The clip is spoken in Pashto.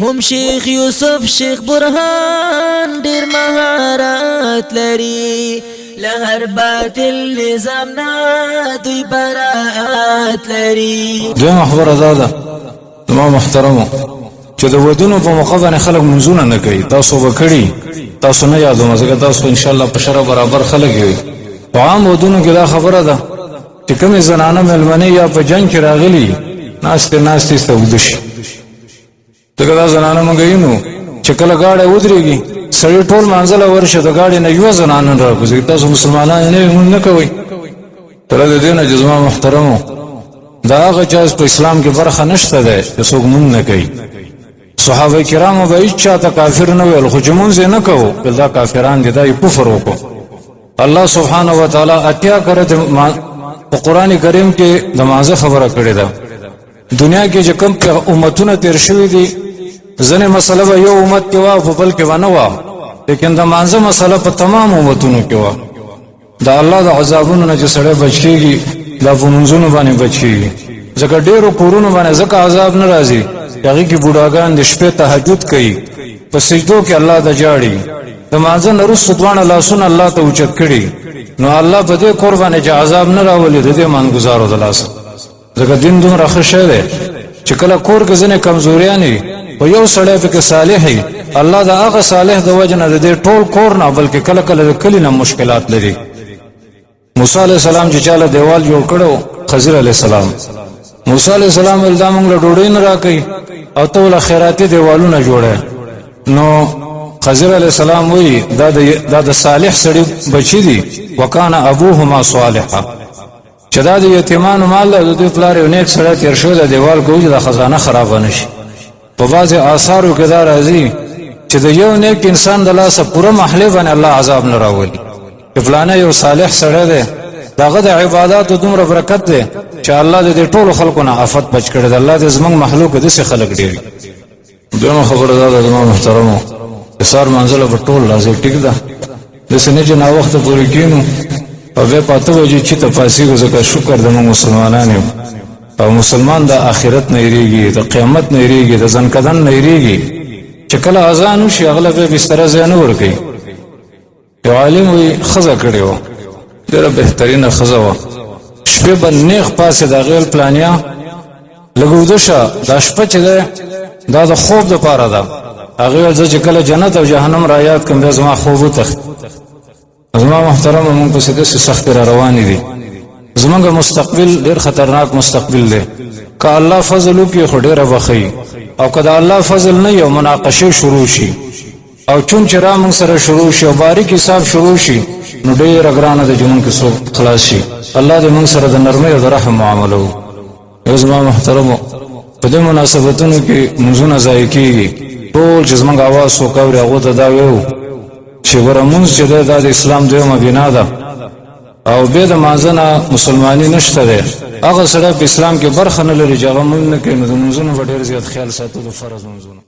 هم شیخ یوسف شیخ برهان ډیر مهارت لري، له هر باطل نظام نه دوی برات لري. دویمه خبره دا ده زما محترمو چې د ودونو په موقع باندې خلک منځونه نه کوي. تاسو به کړي، تاسو نه یادوم ځکه تاسو ان شاء الله په شرع برابر خلک یئ. په عام ودونو کې دا خبره ده چې کومې زنانه مېلمنې یا په جنګ کې راغلي ناستې ناستې ایسته اوږده شي، ځکه دا زنانه موږ وینو چې کله ګاډی ودرېږي سړی ټول منزله ورشي د ګاډي نه یوه زنانه نه راکوزي. تاسو مسلمانان نه یئ، مونږ نه کوئ. تر د دې نه چې زما محترمو دا هغه چا په اسلام کې برخه نشته دی چې څوک مونږ نه کوي. صحابه کرامو به هیڅ چاته کافر نه ویل، خو چې مونځ یې نه کوو ویل دا کافران دي، دا یې کفر وکړو. الله سبحانه وتعالی 80 کرته په قرآن کریم کې د مانځه خبره کړې ده. دنیا کې چې کوم امتونه تیر شوي دي، ځینې مسله به یو امت کې وه په بل کې به نه وه، لیکن د مانځه مسله په تمام امتونو کې وه. د الله د عذابونو نه چې سړی بچ کېږي دا په مونځونو باندې بچ کېږي، ځکه ډېرو کورونو باندې ځکه عذاب نه راځي چې هغې کې بوډاګان د شپې تهجد کوي، په سجدو کې الله ته ژاړي، د مانځه نه وروسته دواړه لاسونه الله ته اوچت کړي، نو الله په دې کور باندې چې عذاب نه راولي د دې مانګزارو د لاسه. ځکه دین دومره ښه شی دی چې کله کور کې ځینې کمزوریان وي خو یو سړی پکې صالح وي، الله د هغه صالح د وجې نه د دې ټول کور نه بلکې کله کله د کلي نه مشکلات لري. موسی علیه السلام چې چاله دیوال جوړ کړو، خضر علیه السلام، موسی علیه السلام ویل دا موږ له ډوډۍ نه راکوي او ته له خیراتي دیوالونه جوړوې. نو خضر علیه السلام وایي دا د صالح سړي بچي دي، وکانه ابوهما صالحا، چې دا د یتیمانو مال دی، د دوی پلار یو نیک سړی تېر شوی دی، دیوال کوي چې دا خزانه خرابه نه شي. په بعضې آثارو کې دا راځي چې د یو نیک انسان د لاسه پوره محلې باندې الله عذاب نه راولي، چې فلانی یو صالح سړی دی، د هغه د عباداتو دومره برکت دی چې الله د دې ټولو خلکو نه آفت بچ کړی دی. الله دې زموږ محلو کې داسې خلک ډېر. دویمه خبره دا ده زما محترمو چې سهار منزله به ټول راځي، ټیک ده، داسې نه چې ناوخته پورې کښېنو او بیا په 8 بجې چې ته پاڅېږو، ځکه شکر دی موږ مسلمانان یو او مسلمان د آخرت نه یریږي، د قیامت نه یریږي، د ځنکدن نه یریږي. چې کله اذان وشي هغه له بیا بستره ځای نه ورکوي. یو عالم وایي ښځه کړې وه، ډېره بهترینه ښځه وه، شپې به نېغ پاڅېده، هغې ویل پلانیا لږ اوده شه، دا شپه چې ده دا د خوب دپاره ده. هغې ویل زه چې کله جنت او جهنم را یاد کړم بیا زما خوب وتښتي. زما محترمه موږ پسې داسې سختې را روانې دي، زمونږ مستقبل ډېر خطرناک مستقبل دی. که الله فضل وکړي خو ډېره به ښه وي، او که د الله فضل نه وي او مناقشې شروع شي او چون چې را موږ سره شروع شي او باریک حساب شروع شي، نو ډېره ګرانه ده چې موږ کې څوک خلاص شي. الله دې موږ سره د نرمۍ او د رحم معامله وکړي. زما محترمو په دې مناسبتونو کې مونځونه ضایع کېږي. ټول چې زموږ اواز څوک اوري هغو ته دا ویو چې ګوره مونځ چې دی دا د اسلام دویمه بنا ده او بې د مانځه نه مسلماني نشته دی. هغه سړی په اسلام کې برخه نه لري چې هغه مونځ نه کوي، نو د مونځونو به ډېر زیات خیال ساتو، د فرض مونځونو.